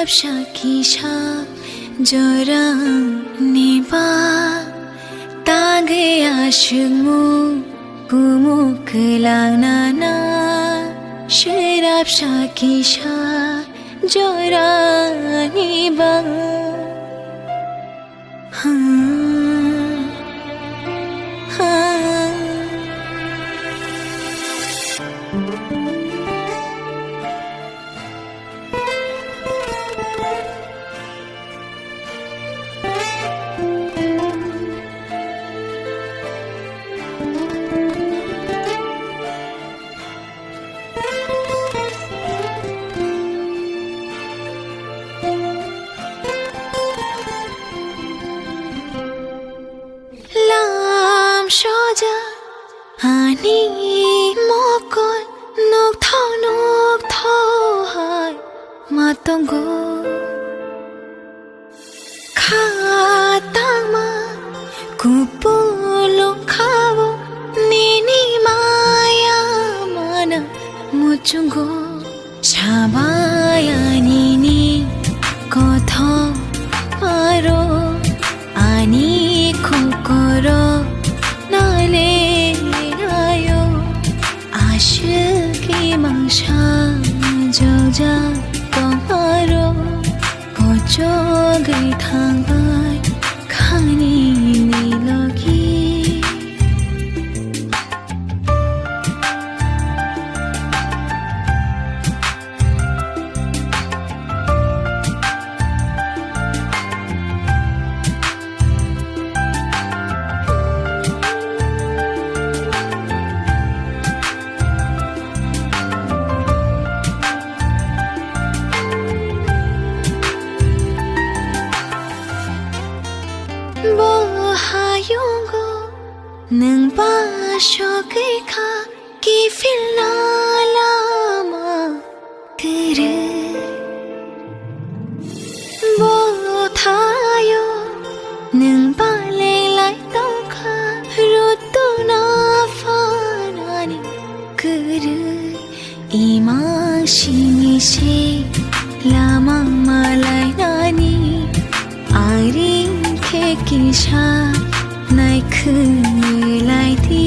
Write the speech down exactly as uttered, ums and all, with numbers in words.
Sirapsa kisa jorani ba tangwi aswkmung kumuk kwlangna na. Sirapsa kisa jorani ba. Lam soja ani mokol nokthok nokthok hai ma tongo. Kha tangma kupulung khao nini maya mana muchungo. Sabai ani ni kothok aro ani kokoro nale nayo. Aswk imang sa jojak tong aro. Kochogwi thangbai khani ni logi. Bo hayungo nwng ba sogwi kha kiphilna lama kwrwi. Bo thaio nwng baleng lai tongkha rutuna phanani kwrwi. Imang simi se lama malainani, ari khe kisa naikhwlai di.